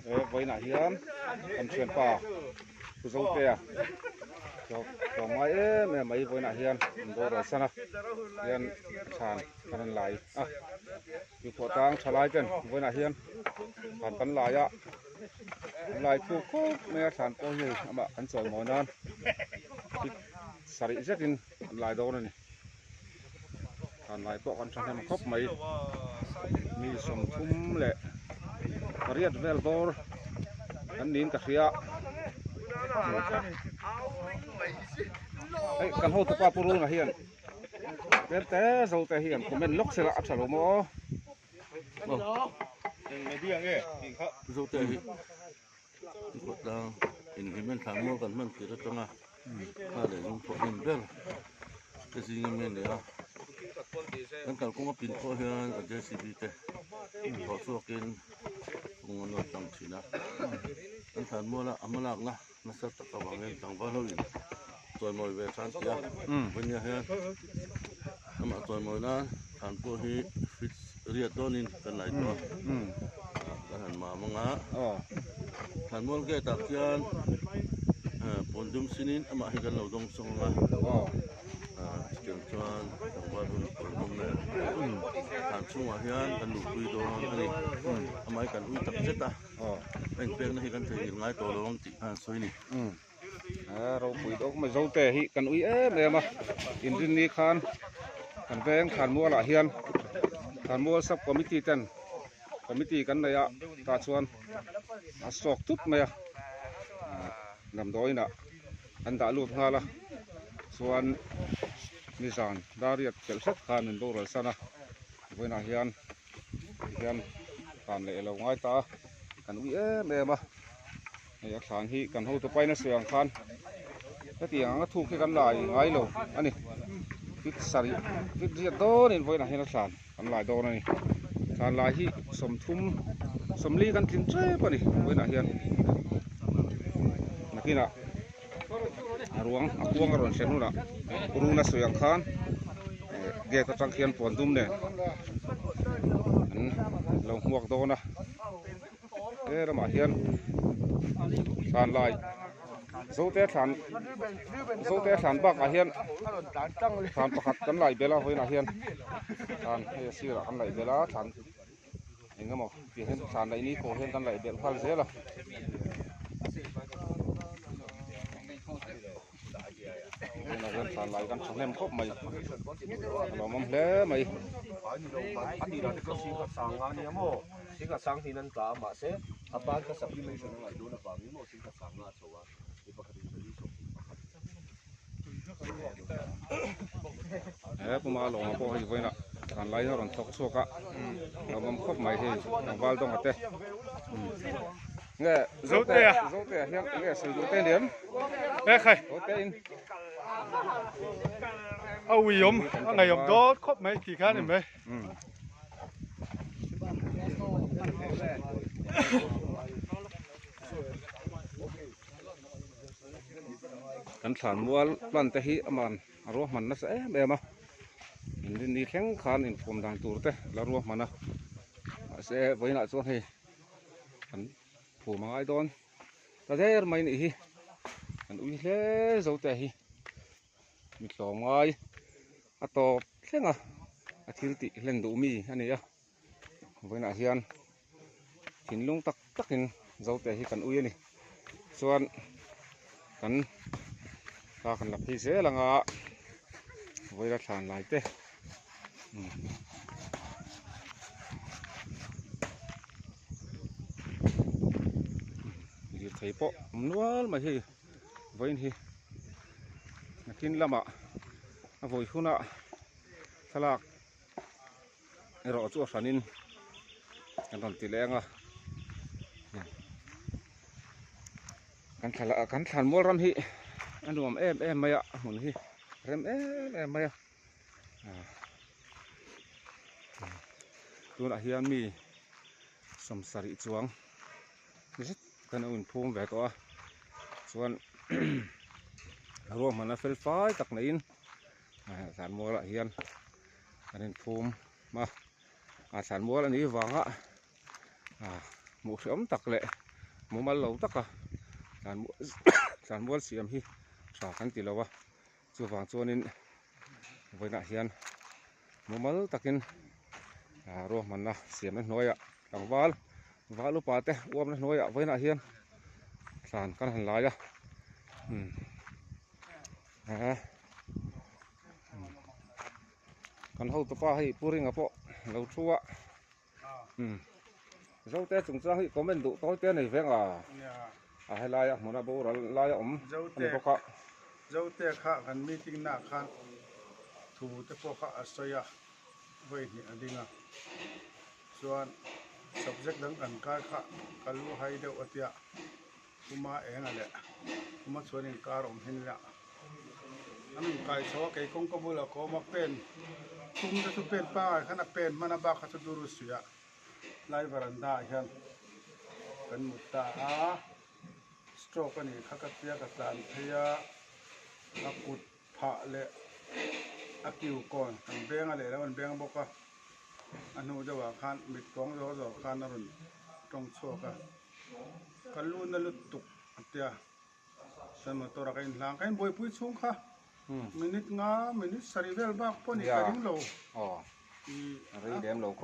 He vawiinah hian kan thianpa Pu Zotea tlawm ngai em em mai vawiinah hian an boral san a hian thlan kan rawn lai a tuikhawh tang tha lai ten vawiinah hian thlan kan lai a an lai thu khawp mai a thlan pawh hi amah kan chawimawi nan sarih zetin an lai dawn a ni. Thlan lai pawh kan thahnem khawp mai mi sawmthum leh pariat vel bawr kan niin ka hria hei kan hotupa pu Runa hian tlem te zo te hian comment lawk sela a tha lo maw Zo te hi Khawtlang inhlimen thlan mual kan hman tir atanga kha leh lung thawh hnem ber te zing ami a ni a kan kalkawng a pin pawh hian a JCB te thawh chhuakin kawng a nawt tlang thin a kan thlan muala a hmalakna nasa tak avangin tlangval ho in chawimawi ve than tih a vawinia hian amah chawimawi nan thlan pawh hi fridge riat dawnin kan lai tawh a kan han mam ang a thlanmual gate ah khian pawn dum sinin amah hi kan lo dawng sawng ang a chutiang chuan tlangval hun pawn dum nen thlan chhungah hian kan luhpui dawn a ni amah hi kan ui tak zet a a inpekna hi kan theihnghilh ngai tawh lo ang tih khan a sawi a ni. Ropui deuh mai Zote hi kan ui em em a inrinni khan kan veng Thlanmual ah hian Thlanmual sub committee ten committee kan nei a tah chuan a sawk tut mai a damdawiin ah an dah lut nghal a chuan nizan dariat pelh hret khan min boral san a vawiinah hian tihian tan leh ilo ngai ta a kan ui em em a. Hei a thlan hi kan hotu paina sawi ang khan hetiang anga thuk hi kan lai ngai lo a ni fit sarih fit riat dawnin vawiinah hian a thlan kan lai dawn a ni thlan lai hi sawmthum sawmli kan tling tep a ni vawiinah hian nakinah a ruang a kuang a rawn thlen hunah runa sawi ang khan gate atang khian puan dum nen an lo hmuak dawn a. He ramah hian thlan lai zote thlan zote thlan bakah hian thlan pakhat kan laih belh a vawiinah hian thlan hei a sirah kan laih belh a thlan eng emaw tih hian thlan laih ni pawh hian kan laih belh nghal zel a. Tunah hian thlan lai kan thahnem khawp mai a lawmawm hle mai. He puma lawma pawh hei vawiinah thlan lai a rawn thawk chhuak a lawmawm khawp mai hei tlangval dawnga te. Nge Zotea Zotea hian nge sawi duh te liam He khai Zote in A ui awm a ngaih awm dawt khawp mai tih kha a ni mai. Kan thlan mual plan te hi aman a ruahman nasa em em a inrinni thleng khan inphum dan tur te la ruahman a mahse vawiinah chuan hei Kan phum a ngai dawn ta der mai nih hi kan ui hle zo te hi mi tlawm ngai a tawp thleng a a thil tih hlen duh mi a ni a vawiinah hian thinlung tak takin zo te hi kan ui a ni chuan kan thla kan la phei zel ang a vawila thlan lai te. Lirthei pawh awm nual mai hei vawiin hi nakin lamah a vawi huna thlalak erawh chu a hranin kan rawn ti leh ang a kan thla kan thlan mual ram hi a nuam em em mai a a hmun hi rem em em mai a. Tunah hian mi sawmsarih chuang zet kan lo inphum ve tawh a chuan ruahmanna fel fai tak neiin thlanmualah hian an inphum a a thlanmual a nih vanga. Hmuh hreawm tak leh mumal lo taka thlanmual siam hi tha kan ti lo a, chuvang chuanin vawiinah hian mumal takin ruahmanna siamna hnuaiah tlangval val upa te uapna hnuaiah vawiinah hian thlan kan han lai a umm kan hotupa hei Pu Ringa pawh lo thu a. Umm Zote chungchang hi comment duh tawi te a nei veng a, a helaia hmuna boral laia awm a ni bawk a. Zote kha kan meeting naah khan thu te pawh kha a sawi a, vawi hnih a ding a, chuan subject dang kan kai kha ka lu hai deuh a tia, Puma enga leh Puma chuan inkar awm hin ila an rawn kai chho a, kei kawngka bulah ka awm a, pen tum te chu pen pangai khan a pen hman a bak kha chu duru suih a lai varanda ah hian kan mut ta a, stroke a nih kha ka tia ka tlan phei a, a kut phah leh a kiu kawn kan beng a lehlam an beng bawk a, a hnu deuh ah khan mit kawng zawr zawr khan a rawn tawng chhuak a. Ka lu na lutuk a tia chuan motor ah ka inhlang ka inbuaipui chhung kha minute nga minute sarih vel bak pawh ni ka ring lo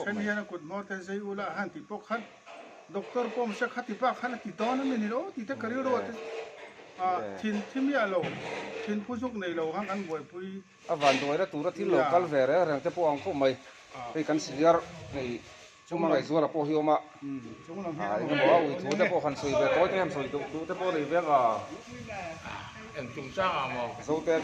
then hian a kut hmawr te zai ula a han tih pawh khan doctor pawh awm se khati bak khan a ti dawn a mi ni lo tih te ka rilru ah te thin thi miah lo thin phu zuk nei lo khan kan buaipui A van duaina tura thil lo kal ve reng reng te pawh ang khawp mai hei kan senior hei Chuma ngaihzuala pawh hi awm a, eng emaw a ui thu te pawh han sawi ve tawi te han sawi duh duh te pawh nei vek a. Eng chungchang ah maw? Zote.